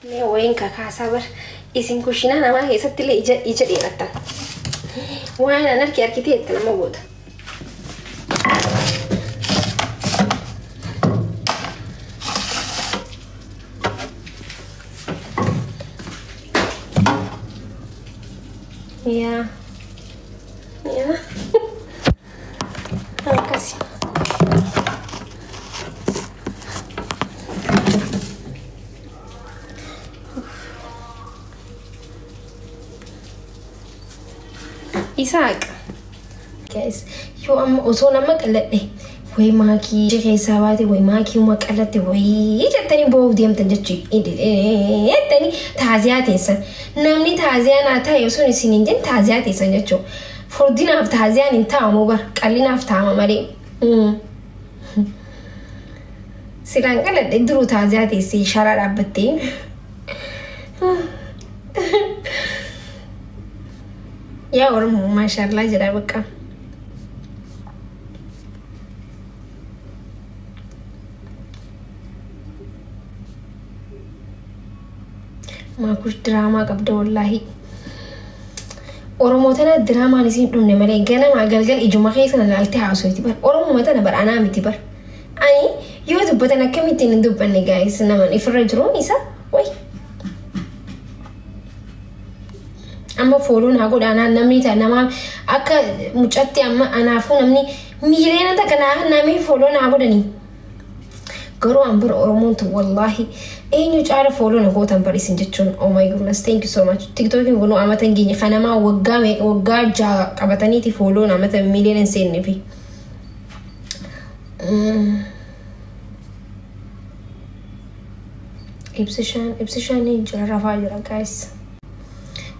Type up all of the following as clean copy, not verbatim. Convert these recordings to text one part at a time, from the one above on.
Mee wayiin kakaasaa bar isin kushinaa namaa keessatti illee ija ija dheerattan. Waan an arge argitee itti nama goota. Yaa. Yaa. Akkasi. Isaaq. Guys, yoo amma osoo nama qalladhe wayi maakii ija keessaa baate wayi maakii uma qallatte wayii jettanii boo'uuf deemtan jechuudha. Jettanii taaziyaa teessan. Namni taaziyaa naa ta'e osoo isin hin jenne taaziyaa teessan jechuudha. Furdinaaf taaziyaan hin taa'amu bar qallinaaf taa'ama malee. Silaan qalladhe duruu taaziyaa teessee sharaa dhaabbattee. Yaa Oromoo maashaallah jedha bakka. Maakush diraamaa qabda wallaahi. Oromoo tana diraamaan isin dhumne malee ganamaa galgal ijuma keessa na laaltee haasofti bar. Oromoo tana bar anaa miti bar. Ani yoo dubbatan akkamittiin hin dubbanne gaayis naman ifirra jiruun isa wayi. Amma follow naa godha anaan namni ta'a namaa akka mucatti amma anaafuu namni miiliyoona takka naa namni follow naa godhanii. Garuu an bara Oromoon tun wallaahi eenyu caala follow na gootan bar isin jechuun, oh my goodness, thank you so much. Tiktookiin kunuu amata hin geenye kanamaa waggaa meeqa waggaa 6 qabataniiti follow amata miiliyoona hin seenne fi. Ibsishaan ibsishaan ni jira rafaa jira guys.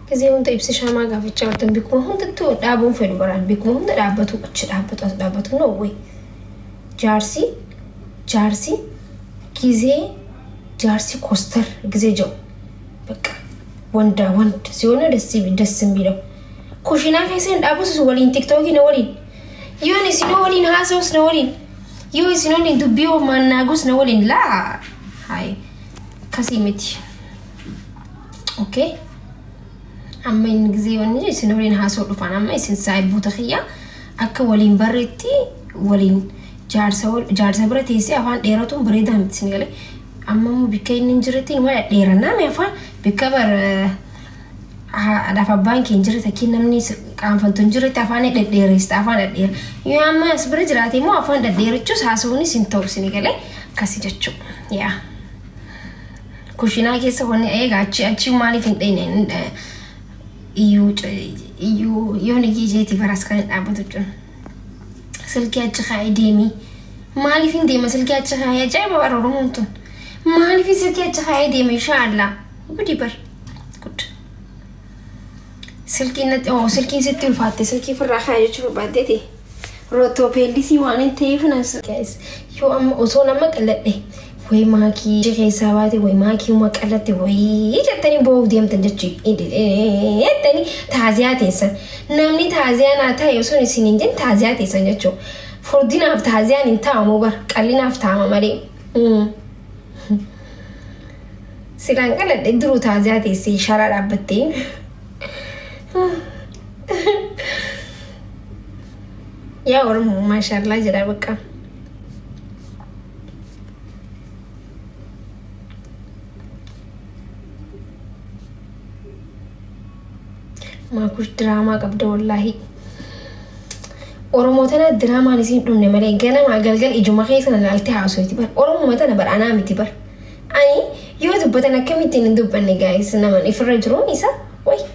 Gizee hunda ibsishaa maa gaafachaa jirtan? Bikkuma hundattuu dhaabuun fedhu baraan bikkuma hunda dhaabbatu achi dhaabbatu as dhaabbatu, no way. Jaarsi jaarsi gizee jaarsi kostar gizee jedhu በቃ ወንዳ ወንድ ሲሆን ደስ ደስ የሚለው ኩሽና keessa hin dhaabatus waliin tiktookii na waliin yoon isinoo waliin haasa'us na waliin yoo isin waliin dubbii mannaagus na waliin laa hayi akkasii miti. Okay. Amma inni gizee wanni isin waliin haasa'u dhufan amma isin saahiboota kiyya akka waliin barreetti waliin jaarsa jaarsa bira teessee afaan dheeratuun bareedaa miti isin galee. Amma immoo bikka inni hin jirretti numa dhedheerannaa mee afaan bikka bar haadhaaf abbaan kee hin jirre takkiin namni qaanfantu hin jirretti afaan dhedheeressa afaan dhedheera. Yoo amma as bira jiraate immoo afaan dhedheerachuus haasa'uunis hin ta'u isin galee akkasi jechuudha. Yaa. Kushinaa keessa wanni eegaa achi achi maaliif hin dhayne iyyuu iyyuu yoo ni gijeeti baras kan hin dhaabbatu jechuudha. Silkii achi kaa'ee deemii. Maaliif hin deema silkii achi kaa'ee? Ajaa'iba bara Oromoon tun. Maaliif silkii achi kaa'ee deema inshaallah. Gudi bar. Gud. Silkiin natti oh silkiin sitti ulfaatte silkii ofirraa kaa'ee jechuu barbaaddeeti. Rootoopeellisii waan hin ta'eef nas. Guys, yoo amma osoo nama qalladhe wayi maakii ija keessaa baate wayi maakii uma qallatte wayii jettanii boo'uuf deemtan jechuudha. Jettanii taaziyaa teessan. Namni taaziyaa naa ta'e osoo isin hin jenne taaziyaa teessan jechuudha. Furdinaaf taaziyaan hin taa'amu bar qallinaaf taa'ama malee. Silaan qalladhe duruu taaziyaa teessee sharaa dhaabbattee. Yaa Oromoo maashaallah jedha bakka. Maakush diraamaa qabda wallaahi. Oromoo tana diraamaan isin dhumne malee ganamaa galgal ijuma keessa na laaltee haasofti bar. Oromoo tana bar anaa miti bar. Ani yoo dubbatan akkamittiin hin dubbanne gaayis naman ifirra jiruun isa wayi.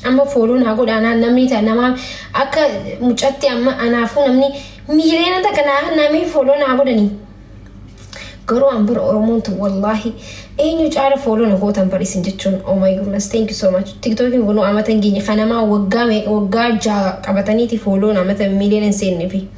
Amma follow naa godha anaan namni ta'a namaa akka mucatti amma anaafuu namni miiliyoona takka naa namni follow naa godhanii. Garuu an bara Oromoon tun wallaahi eenyu caala follow na gootan bar isin jechuun, oh my goodness, thank you so much. Tiktookiin kunuu amata hin geenye kanamaa waggaa meeqa waggaa 6 qabataniiti follow amata miiliyoona hin seenne fi.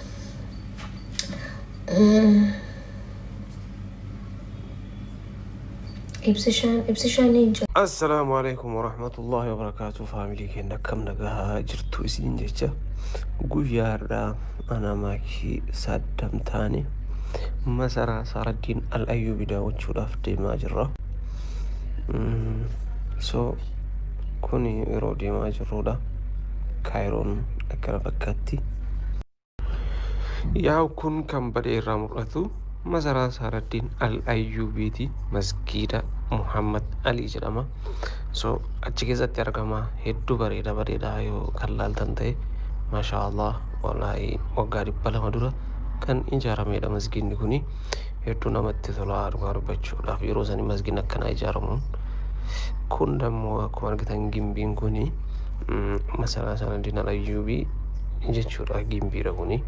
Ibsishaan ibsishaan ni jira. Assalaamu alaikum warahmatullahi wabarakaatu. Faamilii keenya akkam nagaa jirtu isin jecha guyyaa har'aa ana maakii saddam taane Masaraa Saaraddiin Al-Ayyuubii daawwachuudhaaf deemaa jirra. So kun yeroo deemaa jirrudha. Kaayiroon akkana fakkaatti. Yaa'u kun kan badee irraa mul'atu masaraa Saaraddiin Al-Ayyuubiiti. Masgiida Muhammad Alii jedhama. So achi keessatti argama. Hedduu bareeda bareedaa yoo kan laaltan ta'e, maashaa Allah, wallaahi waggaa 200 dura kan ijaaramedha masgiidni kuni. Hedduu namatti tola dhugaa dubbachuudhaaf yeroo sanii masgiidni akkanaa ijaaramuun. Kun dammoo akkuma argitan gimbiin kuni masaraa Saaraddiin Al-Ayyuubii jechuudha. Gimbiidha kuni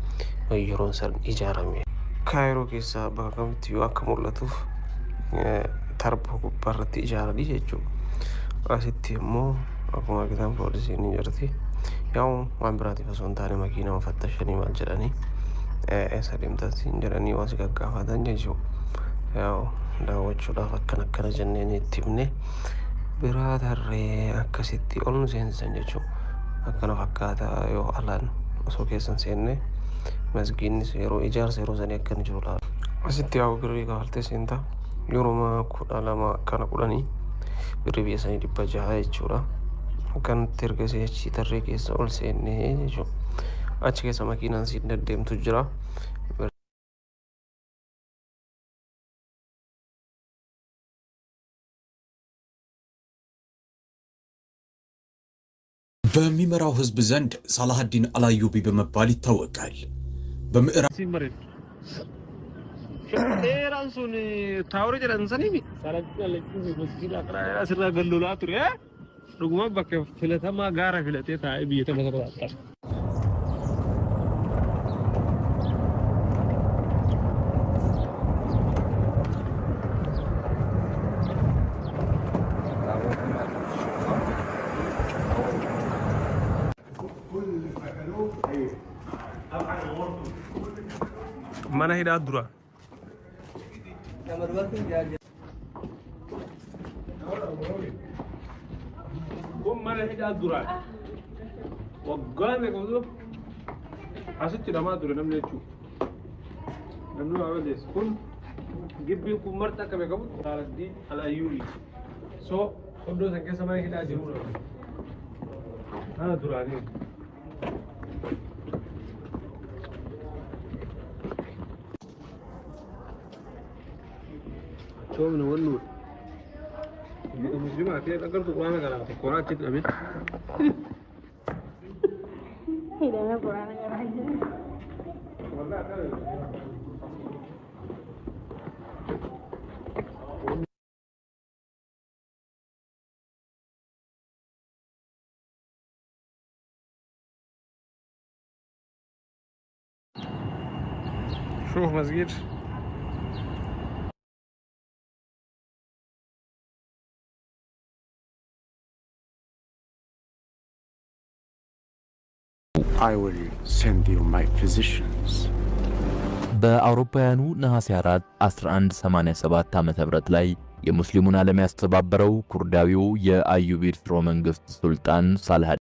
yeroon san ijaarame. Kaayiroo keessaa bakka kamitti yoo akka mul'atuuf tarba gubbaarratti ijaaranii jechuudha. Asitti immoo akkuma argitan poolisiin ni jirti. Yaa'u waan biraatiif osoo hin taane makiinaa fattashanii maal jedhanii, eessa deemtan siin jedhanii waan si gaggaafatan jechuudha. Yaa'u daawwachuudhaaf akkana akkana jenneen itti himne biraa tarree akkasitti ol nu seensisan jechuudha. Akkana fakkaata yoo alaan osoo keessan seenne masgiinnis yeroo ijaarsa yeroo sanii akkana jiru laala. Asitti yaa'u birrii kafaltee seentaa yeroo 12 kana 10 birrii biyya sanii 600 jechuudha. Akkanatti ergasii achi tarree keessa ol seennee jechuudha. Achi keessa makiinaan siin deddeemtu jira. በሚመራው ህዝብ ዘንድ ሳላሃዲን አልአዩቢ በመባል ይታወቃል። በምዕራብ Dheeraan sun taawura jedhan sanii asirraa gallolaa ture. Dhuguma bakka filatamaa gaara filatee taa'ee biyya tana sana. Mana hidhaa dura. Kun mana hidhaa duraa. Waggaa meeqa dura asitti hidhamaa ture namni jechuudha. Namni waa balleessu. Kun gibbiin kun marti akka beekamu Saaladdiin Al-Ayyuubi. So iddoo san keessa mana hidhaa jirudha. Mana duraanii. Choomni wannu musliimaa fi agartu quraana kana tokkoon achitti hidhame. Hidhamee quraana qaraa jira. شوف مسجد. I will send you my physicians. በአውሮፓውያኑ ነሐሴ 4 1187 ዓ.ም ላይ የሙስሊሙን ዓለም ያስተባበረው ኩርዳዊው የአዩቢድ ስርወ መንግስት ሱልጣን ሳልሃ